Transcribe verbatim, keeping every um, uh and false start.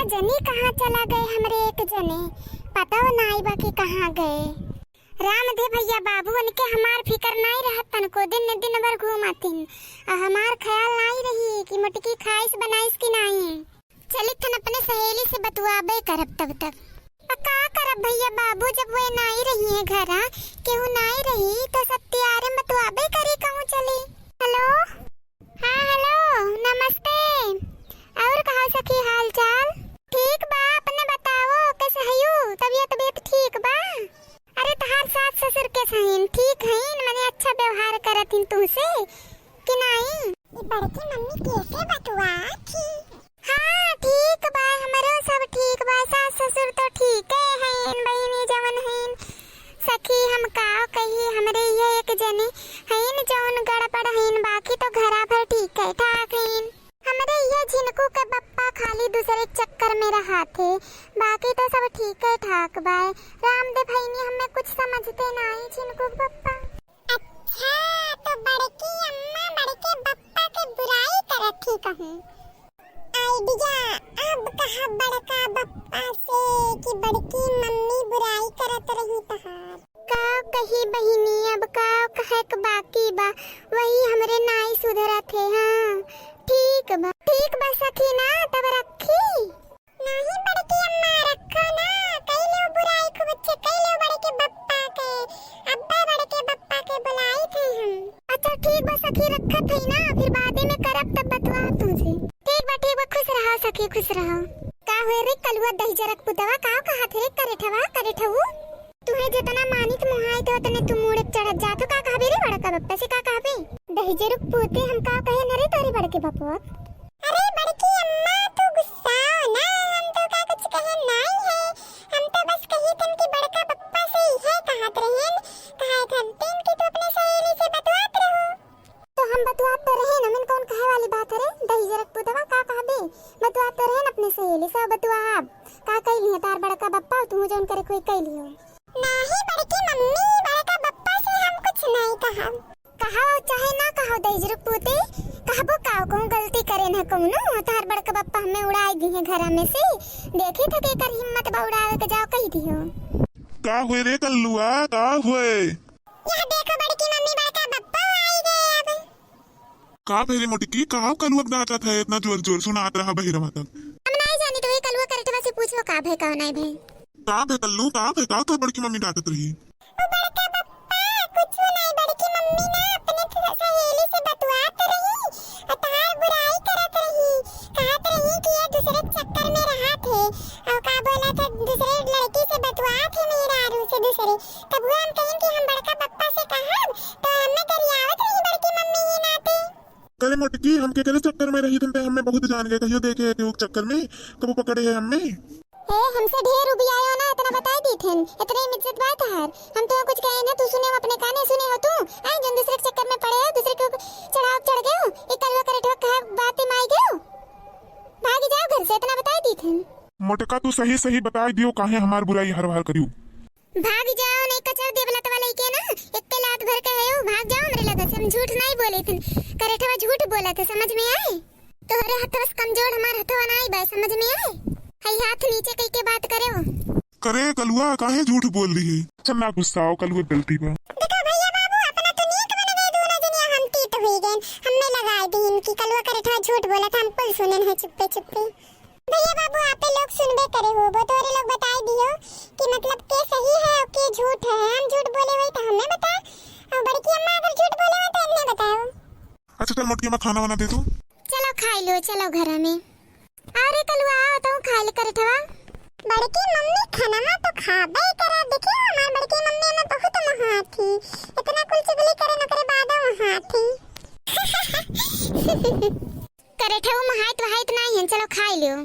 जनी कहाँ चला गए हमरे एक जने, पता नाई बा कि कहाँ गए। राम दे भैया बाबू, उनके हमार फिकर नाई रहत तनको, दिन दिन भर घूमतिन, आ हमार ख्याल नाई रही कि मोटकी खाइस बनाइस कि नाई। चलित हन अपने सहेली से बतुआबे करब तब तक। आ का करब भैया बाबू, जब वे नाई रही है घरा, केहू नाई रही तो सत्यारे बतुआबे करी कहूँ चली। हेलो, हाँ हेलो, नमस्ते। और कहा सखी हाल चाल? ठीक बा, अपने बताओ, कैसे हयू? तबियत तबियत ठीक बा? अरे तहार सास ससुर कैसे हईन? ठीक हईन, मने अच्छा व्यवहार करत हईन तुहसे कि नाई? ई बड़की मम्मी कैसे बतुआ थी? हाँ ठीक बा, हमरो सब ठीक बा, सास ससुर तो ठीके हईन, बहिनी जवन हईन सखी, हम का कही, हमरे ये एक जने हईन जौन गड़बड़ हईन, बाकी तो घरा भर ठीक है ठाक हईन। हमरे ये झिनकू के बप्पा खाली दूसरे चक्कर में रहा थे, बाकी तो सब ठीक है ठाक बाय। राम दे भैनी हमें कुछ समझते नाई झिनकू के बप्पा। अच्छा, तो बड़की अम्मा बड़के बप्पा के बुराई करत थी कहूँ। आइडिया, अब कहा बड़का बप्पा से कि बड़की मम्मी बुराई करत रही तहार। का कही बहिनी, अब का कहे के बाकी बा, वही हमरे नाई सुधरत है। हाँ ठीक बा, ठीक बा सखी ना, तब रखी। नाही बड़की अम्मा, रखो ना, कई लेव बुराई खूब अच्छे, कई लेव बड़के बप्पा के, अब्बा बड़के बप्पा के बुलाई थे हम। अच्छा ठीक बा सखी, रखत है ना, फिर बादे में करब तब बतवा तुमसे। ठीक बा, ठीक बा, खुश रहो सखी, खुश रहो। का हुए रे कलुआ दहिजरक पुतवा, का कहा थे रे करेठवा, करेठऊ? तुहे जितना मानित मुहाइत हो, उतने तू मूड़े चढ़त जात हो। का कहबे रे बड़का बप्पा से, का कहबे? दहिजरुक पूते, हम का कहे न रे तोरे बड़के बपुआ? अरे बड़की अम्मा, तू गुस्साओ ना, हम तो का कुछ कहे नाई है। हम तो बस कही थन कि बड़का बप्पा से इहे कहत रहेन, कहे थन तीन कि तू अपने सहेली से बतवात रहो। तो हम बतुआत तो रहेन, हमें कौन कहे वाली बात है रे? दहिजरक पुतवा का कहबे? बतुआत तो रहेन अपने सहेली से, बतुआ अब का कैली है तार बड़का बप्पा, तू जौन करे कोई कैली हो। नाही बड़की मम्मी, बड़का बप्पा से हम कुछ नहीं कहब। कहो चाहे ना कहो दहिजरक पूते, कहबो का कहूँ गलती करे न कौनो, तार बड़का बप्पा हमें उड़ाई दी है घरा में से, देखी थे के कर हिम्मत बा उड़ावे के, जाओ कही दियो। का हुए रे कल्लुआ, का हुए? यह देखो बड़की मम्मी, बड़का बप्पा आई गए अब। का भे रे मोटकी, का कलुआ डांटत है इतना जोर जोर, सुनात रहा बहिरवा तक। हम नाई जानी, तो ये कलुआ करेठवा से पूछो का भे का नाई भे। का भे कल्लू, का भे, का तो बड़की मम्मी डांटत रही? ओ बड़का बप्पा, कुछ नाई, बड़की मम्मी ना अपने स-, सहेली से बतुआत रही, और तहार बुराई करत रही, कहत रही कि ये दूसरे चक्कर में रहा थे, और का बोला था, दूसरे लड़की से बतुआत है मेहरारू से दूसरे। तब वो हम कहें कि हम बड़का बप्पा से कहब, तो हमें गरियावत रही बड़की मम्मी ही नाते। करे मोटकी, हम केकरे चक्कर में रही थन, ते हमें बहुत जान गए, कहियो देखे है तेरे चक्कर में, कबो पकड़े है हमें। हे, हमसे ढेर उबियायो ना, इतना बताई दी थन, इतने में इज्जत बात हार। हम तो कुछ कहे ना, तू सुने हो, अपने काने सुने हो तू, आए जन दूसरे के चक्कर में पड़े हो, दूसरे के ऊपर चढ़ाव चढ़ गए हो, एक कलवा करे ठोक कहा बातें माई गए हो, भागी जाओ घर से, इतना बताई दी थन। मोटका, तू सही सही बताई दियो, काहे हमार बुराई हर बार करियो। भाग जाओ, नहीं कचर देब लतवा लइके ना, एक के लात भर के है, भाग जाओ हमरे लगे से, हम झूठ नहीं बोले थन। करेठवा झूठ बोला था, समझ में आए? तोहरे हथवा से कमजोर हमार हथवा नाई बा, समझ में आए? हई हाथ नीचे कई के बात करे हो। करे कलुआ, काहे झूठ बोल रही है? अच्छा ना गुस्साओ, कलुआ गलती बा। देखो भैया बाबू, अपना तो नीक बन गए दोनों जनिया, हम तीत हुई गए, हमें लगाए दीन कि कलुआ करेठवा झूठ बोला था, हम कुल सुने हैं चुप्पे चुप्पे। भैया बाबू, आपे लोग सुनबे करे हो, वो तोरे लोग बताई दियो कि मतलब के सही है और के झूठ है। हम झूठ बोले हुए तो हमें बताए, और बड़की अम्मा अगर झूठ बोले हुए तो इन्हें बताओ। अच्छा चल मोटकी, मैं खाना बना दे तू। चलो खाई लो, चलो घर में। अरे कलुआ, आओ तो खाई ले करेठवा। बड़की मम्मी खाना तो खाबे करा, देखियो हमार बड़की मम्मी हमें बहुत महाथी, इतना कुल चुगली करे नकरे बादो महाथी। करेठवा महाइत वहाइत नहीं है, चलो खाई लियो।